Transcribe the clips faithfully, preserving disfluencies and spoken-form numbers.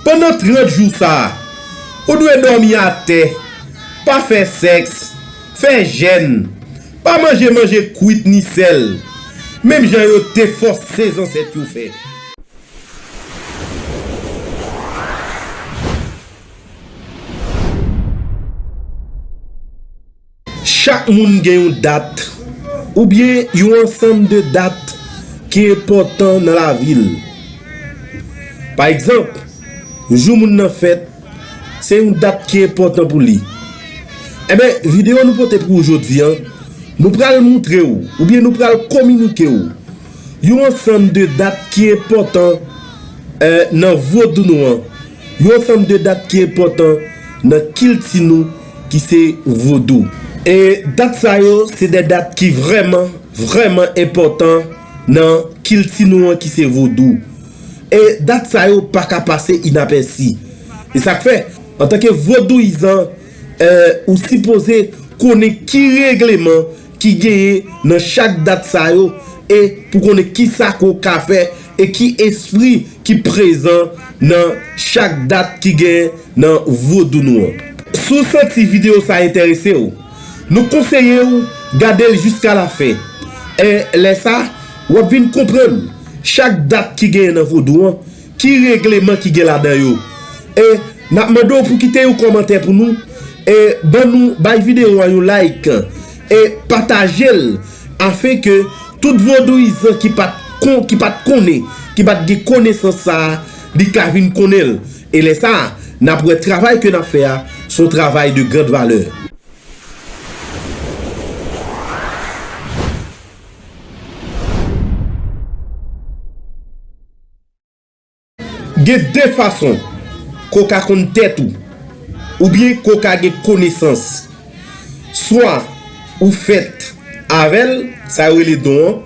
Pandan trant jou sa a, ou dwe dòmi atè, pa fè sèks, fè jèn, pa manje manje kwit ni sèl, menm jan yo te fòse zansèt yo fè. Chak moun gen yon dat, oubyen yon ansanm de dat ki enpòtan nan lavi l. Pa egzanp, jou moun nan fèt, se yon dat ki enpòtan pou li. Enben, videyo nou pote pou ou jodi a, nou pral moutre w, oubyen nou pral kominike w, yon ansanm de dat ki enpòtan, eh, nan vodou nou an. Yon ansanm de dat ki enpòtan nan kilti nou ki se vodou. E dat sa yo, se de dat ki vrèman, vrèman enpòtan nan kilti nou an ki se vodou. E dat sa yo pa ka pase inapèsi. E sa k fè, antanke vodouyizan, eh, ou sipoze konnen ki regleman ki genyen nan chak dat sa yo, e pou konnen ki sa ke w ka fè, e ki espri ki prezan nan chak dat ki genyen nan vodou nou an. Si w santi videyo sa enterese w, nou konseye w gade l jiska lafen. E lè sa, w ap vin konprann chak dat ki genyen nan vodou an, ki regleman ki gen ladan yo. E n ap mande w pou kite yon kòmantè pou nou, e ban nou, bay videyo a yon like, e pataje l, afenke tout vodouyizan ki pa t kon-, ki pa t konnen, ki pa t gen konesans sa a, li ka vin konnen l. E lè sa a, n ap wè travay ke n ap fè a, se yon travay de grande valeur. Gen de fason ke w ka konn tèt ou, oubyen ke w ka gen konesans. Swa ou fèt avè l, sa yo rele don an,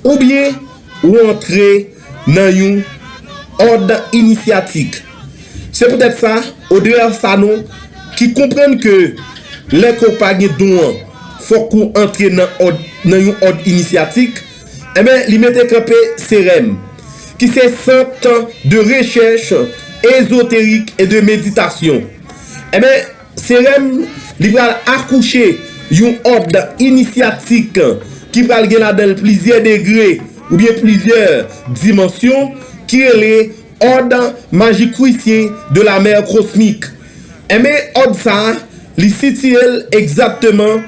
oubyen ou antre nan yon òd inisyatik. Se poutèt sa, Audrey Sanon, ki konprann ke lè ke w pa gen don an, fòk ou antre nan òd, nan yon òd inisyatik, enben, li mete kanpe serèm, ki se Sant de Rechèch Ezoterik e de Meditasyon. Enben, serèm, li pral akouche yon òd inisyatik ki pral gen ladan l plizyè degre oubyen plizyè dimansyon, ki rele Ordre Majestueux de la Mer Cosmique. Enben, òd sa a, li sitiye l egzakteman,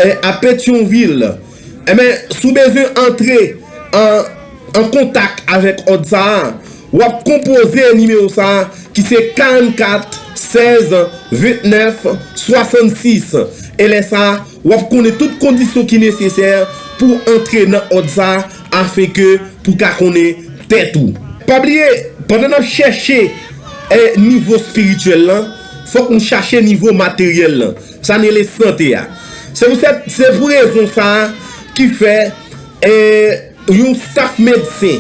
eh, a Petyonvil. Enben, si w bezwen antre an, an kontak avèk òd sa a, w ap konpoze nimewo sa a, ki se karannkat sèz vennèf swasannsis. E lè sa a, w ap konnen tout kondisyon ki nesesè pou w antre nan òd sa a, afenke pou w ka konnen tèt ou. Pa bliye, pandan n ap chèche, eh, nivo espirityèl lan, fòk nou chache nivo materyèl lan. Sa n rele sante a. Se pou sèt, se pou rezon sa a ki fè, eh, yon staf medsen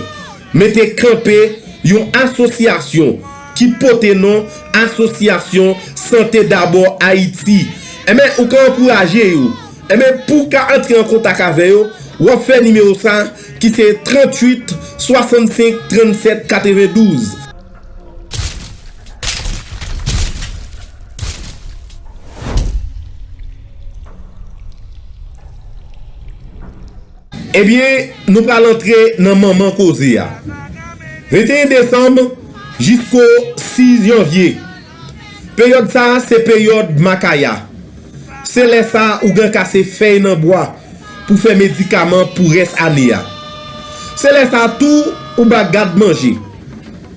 mete kanpe yon asosyasyon ki pote non Asosyasyon Sante Dabò Ayiti. Enben, ou ka ankouraje yo. Enben, pou w ka antre an kontak avè yo, w ap fè nimewo sa, ki se tranntuit swasannsenk trannsèt katrevendouz. Ebyen, nou pral antre nan manman koze a. Venteyen desanm jisko sis janvye. Peryòd sa a se peryòd makaya. Se lè sa a ougan kase fèy nan bwa pou fè medikaman pou rès ane a. Se lè sa a tou ou ba gad manje.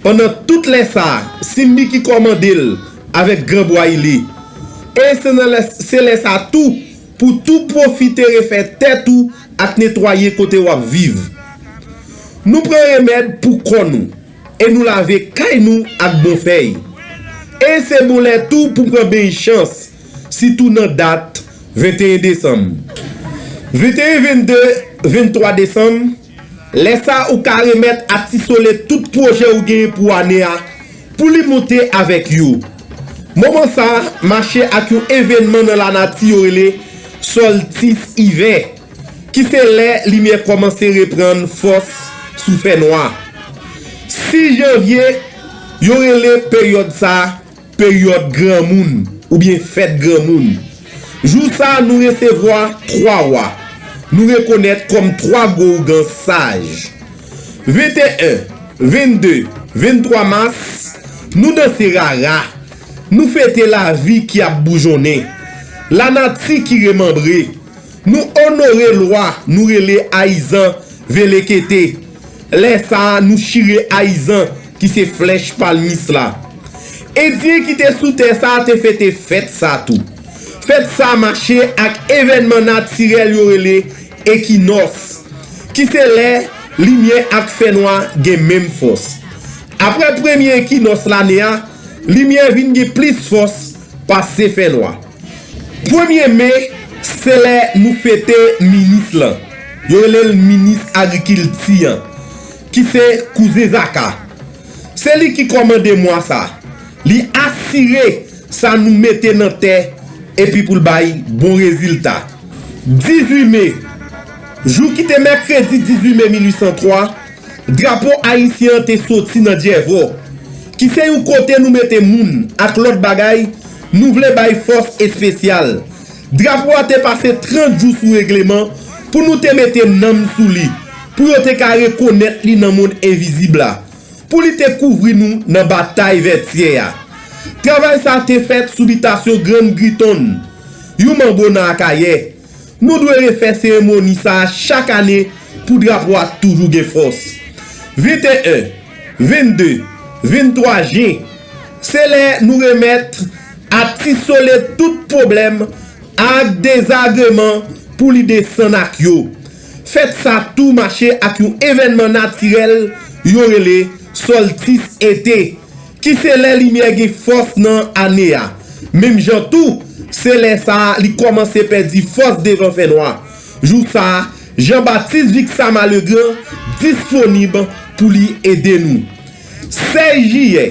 Pandan tout lè sa a, Simbi ki kòmande l avèk granbwa Ile. E se nan lè, se lè sa a tou pou tou pwofite refè tèt ou ak netwaye kote w ap viv. Nou pran remèd pou kò nou e nou lave kay nou ak bon fèy. E se bon lè tou pou pran beny chans, sitou nan dat venteyen desanm. Venteyen, vennde, venntwa desanm, lè sa a ou ka remèt a Ti Sole tout pwojè ou genyen pou ane a, pou li moute avèk yo. Moman sa a mache ak yon evènman nan lanati yo rele sòltis ivè, ki se lè limyè kòmanse reprann fòs sou fènwa. Sis janvye, Yo rele peryòd sa a peryòd granmoun oubyen fèt granmoun. Jou sa a nou resevwa twa wa nou rekonèt kòm twa gwo ougan saj. Venteyen, vennde, venntwa mas, nou danse rara, nou fete lavi ki ap boujonnen, lanati ki remanbre, nou onore lwa nou rele ayizan velekete. Lè sa a, nou chire ayizan ki se flèch palmis la. Endyen ki te sou tè sa a te fete fèt sa tou. Fèt sa a mache ak evènman natirèl yo rele ekinòs, ki se lè limyè ak fènwa gen menm fòs. Apre premye ekinòs lane a, limyè vin gen plis fòs pase fènwa. Premye me, se lè nou fete minis lan. Yo rele l minis agrikilti an, ki se Kouzen Zaka. Se li ki kòmande mwa sa. Li asire sa nou mete nan tè epi pou l bay bon rezilta. Dizuit me, jou ki te mèkredi dizuit me mil uit san twa, drapo ayisyen an te soti nan Djèvò, ki se yon kote nou mete moun ak lòt bagay nou vle bay fòs espesyal. Drapo a te pase trant jou sou regleman pou nou te mete nanm sou li, pou yo te ka rekonèt li nan mond envizib la, pou li te kouvri nou nan batay Vètyè a. Travay sa a te fèt sou bitasyon Grann Gritonn, yon manbo nan Akayè. Nou dwe refè seremoni sa a chak ane pou drapo a toujou gen fòs. Venteyen, vennde, venntwa jen, se lè nou remèt a Ti Sole tout pwoblèm ak dezagreman pou li desann ak yo. Fèt sa tou mache ak yon evènman natirèl yo rele sòltis ete, ki se lè limyè gen fòs nan ane a. Menm jan tou, se lè sa a li kòmanse pèdi fòs devan fènwa. Jou sa a, Jan Batis Vixama Legrand disponib pou li ede nou. Sèz jiyè,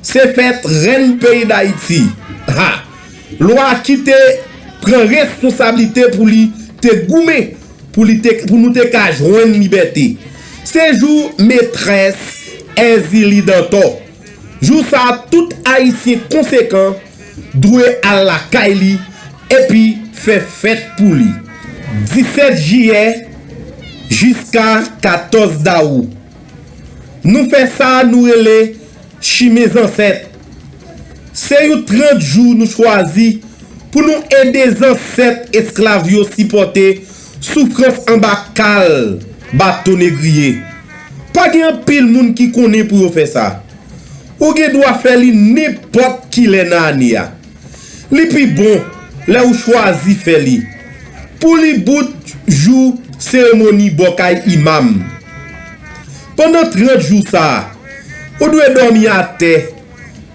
se fèt rèn peyi Dayiti. Ha! Lwa ki te pran responsablite pou li te goumen pou li te, pou nou te ka jwenn libète. Se jou metrès Èzili Dantò. Jou sa a, tout Ayisyen konsekan dwe al lakay li epi fè fèt pou li. Disèt jiyè jiska katòz dawou. Nou fè sa nou rele chimen zansèt. Se yon trant jou nou chwazi pou nou ede zansèt esklav yo sipòte soufrans anba kal bato negriye. Pa gen anpil moun ki konnen pou yo fè sa. Ou gen dwa fè li nenpòt kilè nan ane a. Li pi bon lè ou chwazi fè li pou li bout jou seremoni bò kay imam. Pandan trant jou sa a, ou dwe dòmi atè,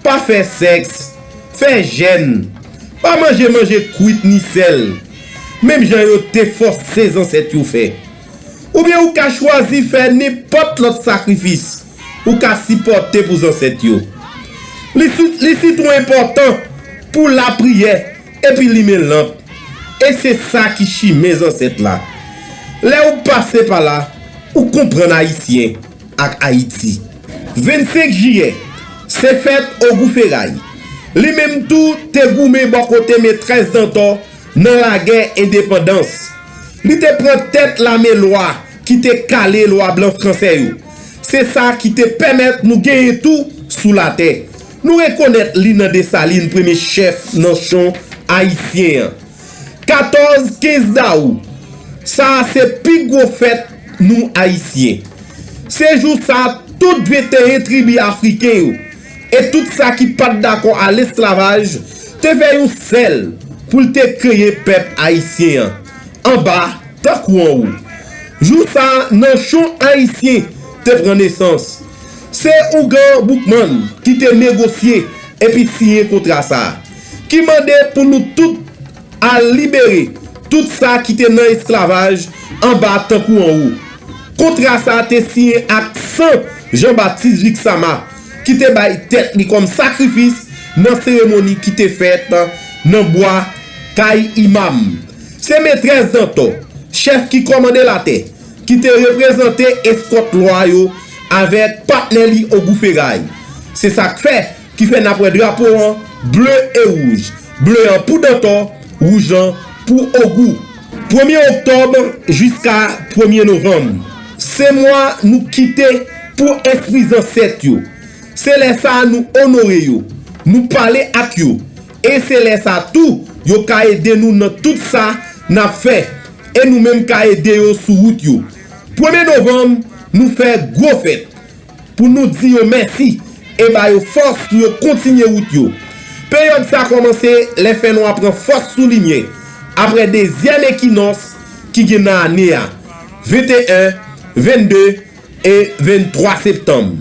pa fè sèks, fè jèn, pa manje manje kwit ni sèl, menm jan yo te fòse zansèt yo fè. Oubyen ou ka chwazi fè nenpòt lòt sakrifis ou ka sipòte pou zansèt yo. Li, si- li sitou enpòtan pou lapriyè epi limen lanp. E se sa ki chimen zansèt la. Lè ou pase pa la, ou konprann Ayisyen ak Ayiti. Vennsenk jiyè, se fèt Ogou Feray. Li menm tou te goumen bò kote metrès Dantò nan lagè endepandans. Li te pran tèt lame lwa ki te kale lwa blan fransè yo. Se sa ki te pèmèt nou genyen tou sou latè. Nou rekonèt li nan Desalin, premye chèf nanchon ayisyen an. Katòz, kenz dawou, sa a se pi gwo fèt nou Ayisyen. Se jou sa a, tout venteyen tribi afriken yo e tout sa ki pa t dakò a lesklavaj te fè yon sèl pou l te kreye pèp ayisyen an, anba tankou anwo. Jou sa a, nanchon ayisyen te pran nesans. Se Ougan Boukman ki te negosye epi siyen kontra sa a, ki mande pou nou tout al libere tout sa ki te nan esklavaj anba tankou anwo. Kontra sa a te siyen ak san Jan Batis Vixama, ki te bay tèt li kòm sakrifis nan seremoni ki te fèt nan bwa kay imam. Se metrès Dantò, chèf ki kòmande latè, ki te reprezante eskòt lwa yo avèk patnè li Ogou Feray. Se sa k fè ki fè n ap wè drapo an ble e wouj. Ble an pou Dantò, wouj lan pou Ogou. Premye oktòb jiska premye novanm, se mwa nou kite pou espri zansèt yo. Se lè sa a nou onore yo, nou pale ak yo. E se lè sa a tou yo ka ede nou nan tout sa n ap fè. E nou menm ka ede yo sou wout yo. Premye novanm, nou fè gwo fèt pou nou di yo mèsi e ba yo fòs pou yo kontinye wout yo. Peryòd sa kòmanse lè fènwa pran fòs sou limyè, apre dezyèm ekinòks ki gen nan ane a, venteyen, vennde e venntwa septanm.